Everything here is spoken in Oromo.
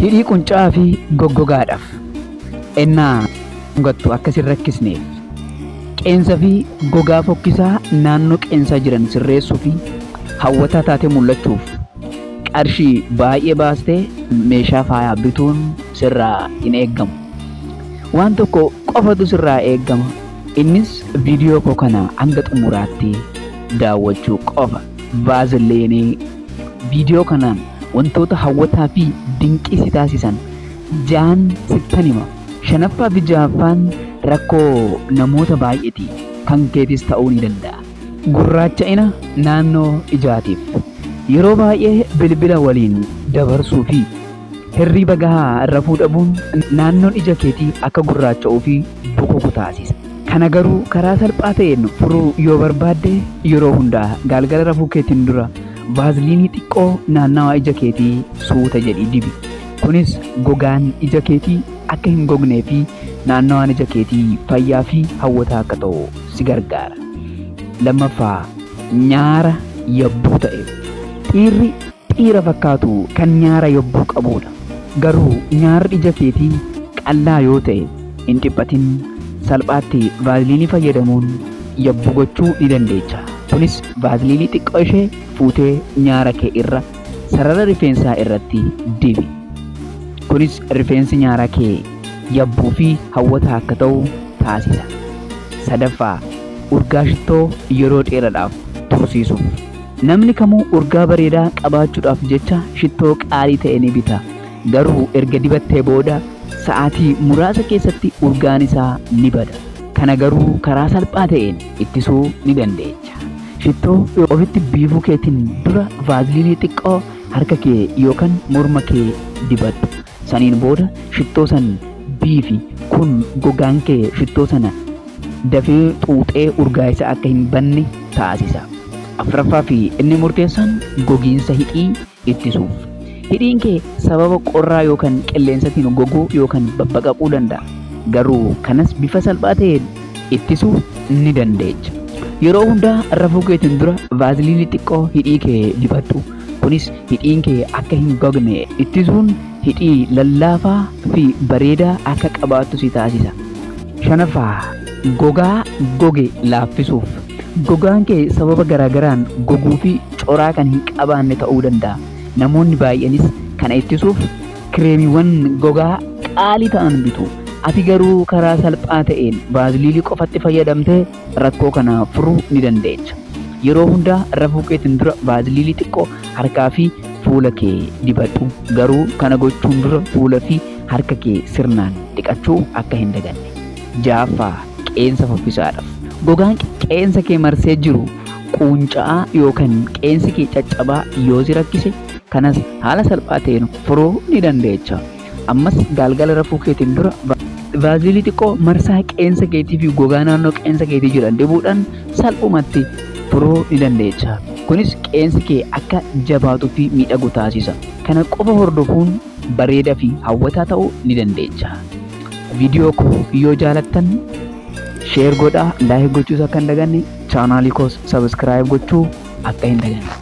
Hidhii qunca'aa fi goggogaadhaaf. Ennaa dhungattu akka sin rakkisneef. Qeensa fi gogaa fokkisaa naannoo qeensaa jiran sirreessuu fi hawwataa taatee mul'achuuf qarshii baay'ee baastee meeshaa faayaa bituun sirraa hin eeggamu. Waan tokko qofatu sirraa eeggama. Innis viidiyoo koo kana hanga xumuraatti daawwachuu qofa. Vaaziliinii viidiyoo kanaan wantoota hawwataa fi dinqii si taasisan ja'an sittan hima. Shanaffaa fi ja'affaan rakkoo namoota baay'eeti. Kan keetis ta'uu ni danda'a. Gurraacha'ina naannoo ijaatiif. Yeroo baay'ee bilbila waliin dabarsuu fi hirriiba gahaa rafuu dhabuun naannoon ija keetii akka gurraacha'uu fi bokoku taasisa. Kana garuu karaa salphaa ta'een furuu yoo barbaadde yeroo hundaa gaalgala rafuu keetiin dura vaaziliinii xiqqoo naannawaa ija keetii suuta jedhii dibi. Kunis gogaan ija keetii akka hin gognee fi naannawaan ija keetii fayyaa fi hawwataa akka ta'u si gargaara. Lammaffaa, nyaara yabbuu ta'e. Dhiirri dhiira fakkaatu kan nyaara yabbuu qabuudha. Garuu nyaarri ija keetii qal'aa yoo ta'e hin dhiphatin, salphaatti vaaziliinii fayyadamuun yabbuu gochuu ni dandeecha. Kunis vaaziliinii xiqqoo ishee fuutee nyaara kee irra sarara rifeensaa irratti dibi. Kunis rifeensi nyaara kee yabbuu fi hawwataa akka ta'u taasisa. Sadaffaa, urgaa shittoo yeroo dheeradhaaf tursiisuuf. Namni kamuu urgaa bareedaa qabaachuudhaaf jecha shittoo qaalii ta'e ni bita. Garuu erga dibattee booda sa'aatii muraasa keessatti urgaan isaa ni bada. Kana garuu karaa salphaa ta'een ittisuu ni dandeecha. Shittoo ofitti biifuu keetiin dura vaaziliinii xiqqoo harka kee yookan morma kee dibadhu. Saniin booda shittoo san biifi. Kun gogaan kee shittoo sana dafee xuuxee urgaa isaa akka hin banne taasisa. Afraffaa fi inni murteessaan gogiinsa hidhii ittisuuf. Hidhiin kee sababa qorraa yookan qilleensatiin goguu yookan babbaqaquu danda'a. Garuu kanas bifa salphaa ta'een ittisuu ni dandeecha. Yeroo hundaa rafuu keetiin dura vaaziliinii xiqqoo hidhii kee dibadhu. Kunis hidhiin kee akka hin gogne ittisuun hidhii lallaafaa fi bareedaa akka qabaattu si taasisa. Shanaffaa, gogaa goge laaffisuuf. Gogaan kee sababa garaagaraan goguu fi coraa kan hin qabaanne ta'uu danda'a. Namoonni baay'eenis kana ittisuuf kireemiiwwan gogaa qaalii ta'an bitu. Ati garuu karaa salphaa ta'een vaaziliinii qofatti fayyadamtee rakkoo kana furuu ni dandeecha. Yeroo hundaa rafuu keetiin dura vaaziliinii xiqqoo harkaa fi fuula kee dibadhu. Garuu kana gochuun dura fuula fi harka kee sirnaan dhiqachuu akka hin daganne. Ja'affaa, qeensa foffisaadhaaf. Gogaan qeensa kee marsee jiru quunca'aa yookan qeensi kee caccabaa yoo si rakkise kanas haala salphaa ta'een furuu ni dandeecha. Ammas gaalgala rafuu keetiin dura vaaziliinii xiqqoo marsaa qeensa keetii fi gogaa naannoo qeensa keetii jiran dibuudhaan salphumatti furuu ni dandeecha. Kunis qeensi kee akka jabaatuu fi miidhagu taasisa. Kana qofa hordofuun bareeda fi hawwataa ta'uu ni dandeecha. Viidiyoo koo yoo jaalattan share godhaa, like gochuus akka hin daganne, chaanaalii koos subscribe gochuu akka hin daganne.